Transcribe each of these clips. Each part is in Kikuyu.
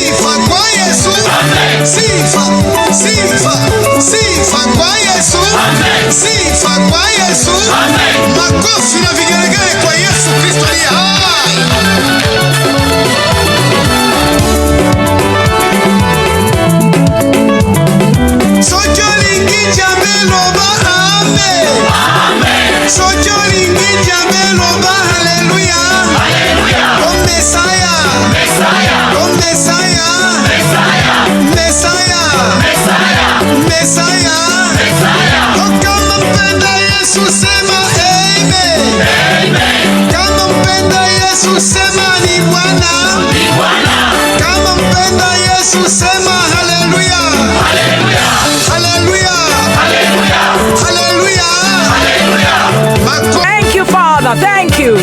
Sifa kwa Yesu. Sifa, sifa, sifa kwa Yesu. Sifa kwa Yesu. Makofi na vigelegele kwa Yesu Kristo aliye hai. Soki olingi Nzambe, loba amen. Soki olingi Nzambe, loba haleluya. O Mesaya, o Mesaya, Mesaya, Mesaya. O kama mpenda Yesu, sema amen. Kama mpenda Yesu, sema ni Bwana. Kama mpenda Yesu, sema haleluya. Haleluya. Haleluya. Thank you, Father, thank you.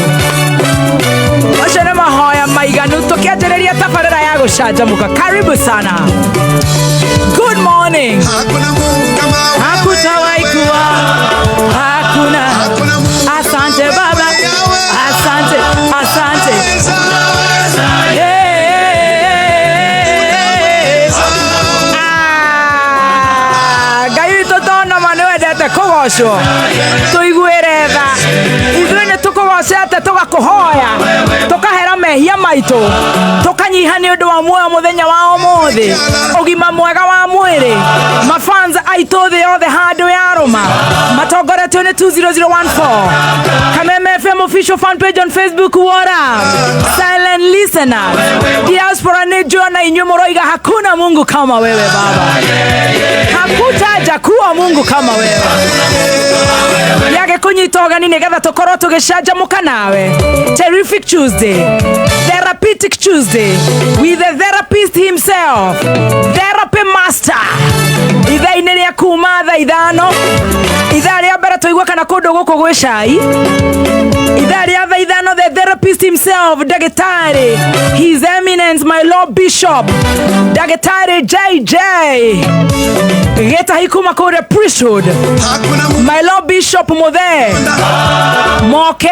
Macio nĩ mahoya maiganu tũkĩanjĩrĩria tabarĩra ya gũcanjamũka. Karibu sana, good morning. Hakuna Mungu kama wewe. Hakutawahi kuwa, hakuna. Hakuna Mungu kama Asante wewe, Baba, Yahweh. asante, asante. Weza. Hey. Ah, Ngai witũ, tondũ ma nĩ wendete kũgocwo, tũiguĩre tha. Ithuĩ nĩ tũkũgocete, tũgakũhoya, tũkahera mehia maitũ, tũkanyiha nĩ ũndũ wa muoyo mũthenya wa ũmũthĩ, ũgima mwega wa mwĩrĩ. Mafans aitũ thĩ yothe handũ yarũma matongoretio nĩ 20014 Kameme FM official fan page on Facebook. What up, silent listeners, diaspora? Nĩ njũĩ na inyuĩ mũroiga hakuna Mungu kama wewe Baba, hakutaja kuwa Mungu kama wewe. Yage kunyita ũgeni nĩgetha tũkorwo tũgĩcanjamũka nawe. Terrific Tuesday, Therapeutic Tuesday with the therapist himself, therapy master. Ithaa-inĩ rĩa kuma thaa 5, ithaa rĩa mbere tũigue kana kũndũ gũkũ gwĩ cai. Ithaa rĩa thaa 5, the therapist himself, ndagĩtarĩ, His Eminence, my Lord Bishop Ndagĩtarĩ JJ Gĩtahi kuma kũrĩa priesthood. Hakuna Mungu. My Lord Bishop Muthe moke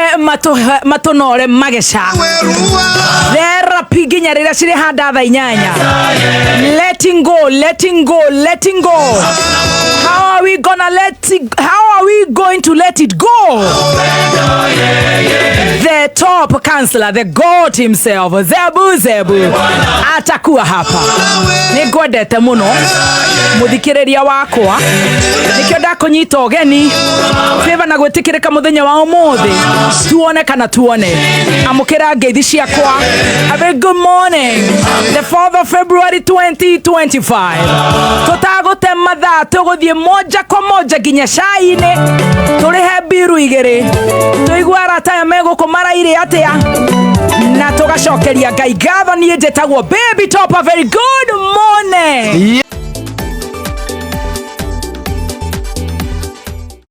matũnore mageca. Werua. Therapy nginya rĩrĩa cirĩ handa thaa 8. Letting go, letting go, letting go. How are we gonna let it, how are we going to let it go? The top counselor, the God himself, Zebu Zebu, atakuwa hapa. Nĩ ngwendete mũno mũthikĩrĩria wakwa, nĩkĩo ndakũnyita ũgeni favor na gwĩtĩkĩrĩka mũthenya wa ũmũthĩ. Tuone kana tuone. Amũkĩra ngeithi ciakwa. A very good morning, the 4th of February 2025. Tũtagũte mathaa, tũgũthiĩ moja kwa moja nginya cai-inĩ, tũrĩhe mbiru igĩrĩ, tũigue arata aya megũkũ maraire atĩa, na tũgacokeria Ngai ngatho. Niĩ njĩtagwo Baby Topper. Very good morning.